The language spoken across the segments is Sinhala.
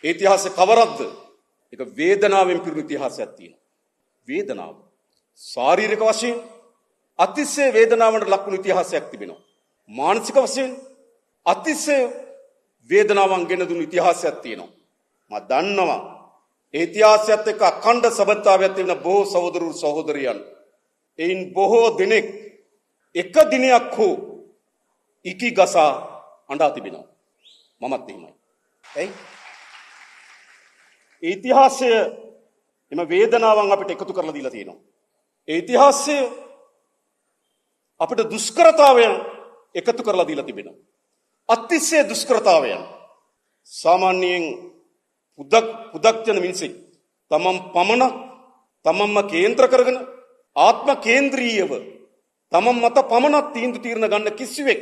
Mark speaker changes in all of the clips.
Speaker 1: ඒ ඉතිහාසය කවරක්ද? ඒක වේදනාවෙන් පිරුණු ඉතිහාසයක් තියෙනවා. වේදනාව. ශාරීරික වශයෙන් අතිශය වේදනාවන්ට ලක්වුණු ඉතිහාසයක් තිබෙනවා. මානසික වශයෙන් අතිශය වේදනාවන් ගෙන දුණු ඉතිහාසයක් තියෙනවා. මා දන්නවා ඒ ඉතිහාසයත් එක්ක අඛණ්ඩ සබඳතාවයක් තිබෙන බොහෝ සහෝදරවරු සහෝදරියන්. එයින් බොහෝ දෙනෙක් එක දිනයක් හෝ ඉකි ගසා අඬා තිබෙනවා. මමත් එහෙමයි. ඇයි? ඒ ඉතිහාසය එම වේදනාවන් අපිට එකතු කරලා දීලා තියෙනවා. ඒ ඉතිහාසය අපිට දුෂ්කරතාවයන් එකතු කරලා දීලා තිබෙනවා. අතිශය දුෂ්කරතාවයන්. සාමාන්‍යයෙන් පුදක් ජන මිනිසෙක් තමන් පමණක් තමන්ම කේන්ද්‍ර කරගෙන ආත්ම කේන්ද්‍රීයව තමන් මත පමණක් තීන්දුව තීරණ ගන්න කිසිවෙක්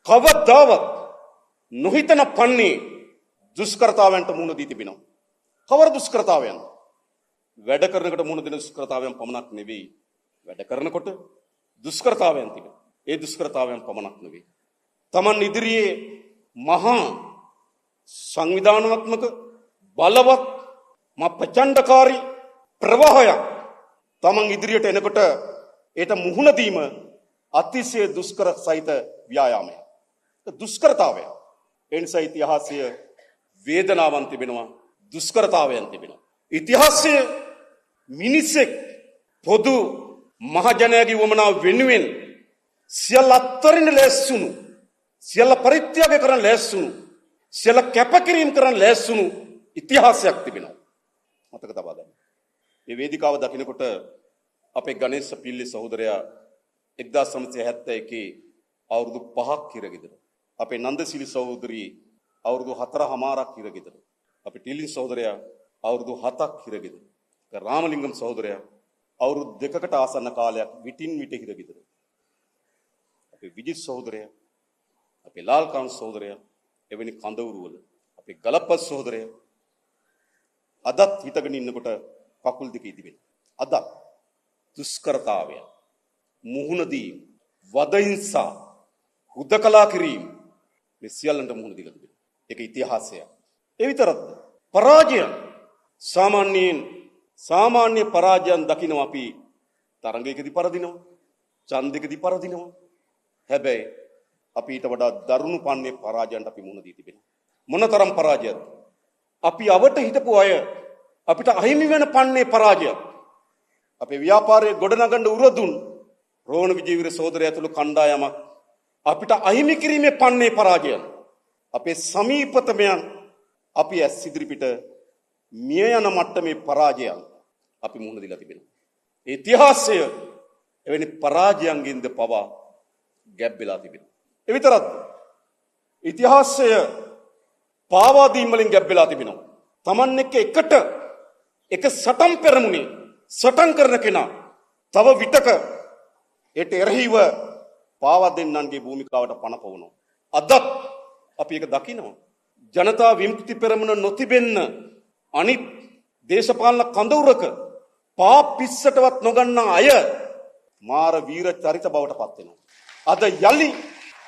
Speaker 1: කවදාවත් නොහිතන පන්නේ දුෂ්කරතාවයන්ට මුහුණ දී තිබෙනවා. කවර දුෂ්කරතාවයන්? වැඩ කරනකොට මුහුණ දෙන දුෂ්කරතාවයන් පමණක් නෙවෙයි. වැඩ කරනකොට දුෂ්කරතාවයන් තිබෙනවා. ඒ දුෂ්කරතාවයන් පමණක් නෙවෙයි. තමන් ඉදිරියේ මහා සංවිධානාත්මක බලවත් ප්‍රචණ්ඩකාරී ප්‍රවාහයක් තමන් ඉදිරියට එනකොට ඒට මුහුණ දීම අතිශය දුෂ්කර සහිත ව්‍යායාමයක්. දුෂ්කරතාවයක්. ඒ නිසා ඉතිහාසය වේදනාවන් තිබෙනවා, දුෂ්කරතාවයන් තිබෙනවා. ඉතිහාසය මිනිසෙක් පොදු මහජනයාගේ වමනාව වෙනුවෙන් සියල්ල අත්තරින්න ලෑස්තිුණු, සියල්ල පරිත්‍යාග කරන්න ලෑස්තිුණු, සියල්ල කැපකිරීම කරන්න ලෑස්තිුණු ඉතිහාසයක් තිබෙනවා. මතක තබා ගන්න. මේ වේදිකාව දකිනකොට අපේ ගණේශ පිල්ලි සහෝදරයා 1971 අවුරුදු 5ක් හිරගෙදර. අපේ නන්දසිලි සහෝදරී අවුරුදු 4.5ක් හිරගෙදර. අපේ ටිලින් සහෝදරයා අවුරුදු 7ක් හිරගෙදර. රාමලිංගම් සහෝදරයා අවුරුදු 2කට ආසන්න කාලයක් විටින් විට හිරගෙදර. අපේ විජිත් සහෝදරයා, අපේ ලාල්කාන්ත සහෝදරයා එවැනි කඳවුරු වල, අපේ ගලප්පත් සහෝදරයා අදත් හිටගෙන ඉන්නකොට කකුල් දෙක ඉදිවෙන. අදත් දුෂ්කරතාවය, මුහුණ දීම, වදහිංසා, හුදකලා කිරීම මේ සියල්ලන්ට මුහුණ දීලා තිබෙනවා. ඒක ඉතිහාසයක්. ඒ විතරක්ද? පරාජයන් සාමාන්‍යයෙන් සාමාන්‍ය පරාජයන් දකිනවා අපි. තරඟයකදී පරදිනවා, ඡන්දයකදී පරදිනවා. හැබැයි අපි ඊට වඩා දරුණු පන්නේ පරාජයන්ට අපි මුහුණ දී තිබෙනවා. මොනතරම් පරාජයක්ද? අපි අවට හිටපු අය අපිට අහිමි වෙන පන්නේ පරාජයක්. අපේ ව්‍යාපාරයේ ගොඩනගන්න උරදුන් රෝහණ විජේවීර සහෝදරයා ඇතුළු කණ්ඩායමක් අපිට අහිමි කිරීමේ පන්නේ පරාජයන්. අපේ සමීපතමයන් අපි ඇස් ඉදිරි පිට මිය යන මට්ටමේ පරාජයන් අපි මුහුණ දීලා තිබෙනවා. ඒ ඉතිහාසය එවැනි පරාජයන්ගෙන්ද පවා ගැබ් වෙලා තිබෙනවා. ඒ විතරක්ද? ඉතිහාසය පාවා දීම් වලින් ගැබ් වෙලා තිබෙනවා. Taman එක්ක එකට එක සටන් පෙරමුණේ සටන් කරන කෙනා තව විටක ඒට එරෙහිව පාවා දෙන්නන්ගේ භූමිකාවට පණ පවනවා. අදත් අපි ඒක දකිනවා. ජනතා විමුක්ති පෙරමුණ නොතිබෙන්න අනිත් දේශපාලන කඳවුරක පා පිස්සටවත් නොගන්නා අය මාර වීර චරිත බවට පත් වෙනවා. අද යලි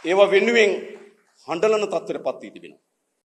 Speaker 1: ඒව වෙනුවෙන් හඬලන තත්ත්වයට පත් වී තිබෙනවා.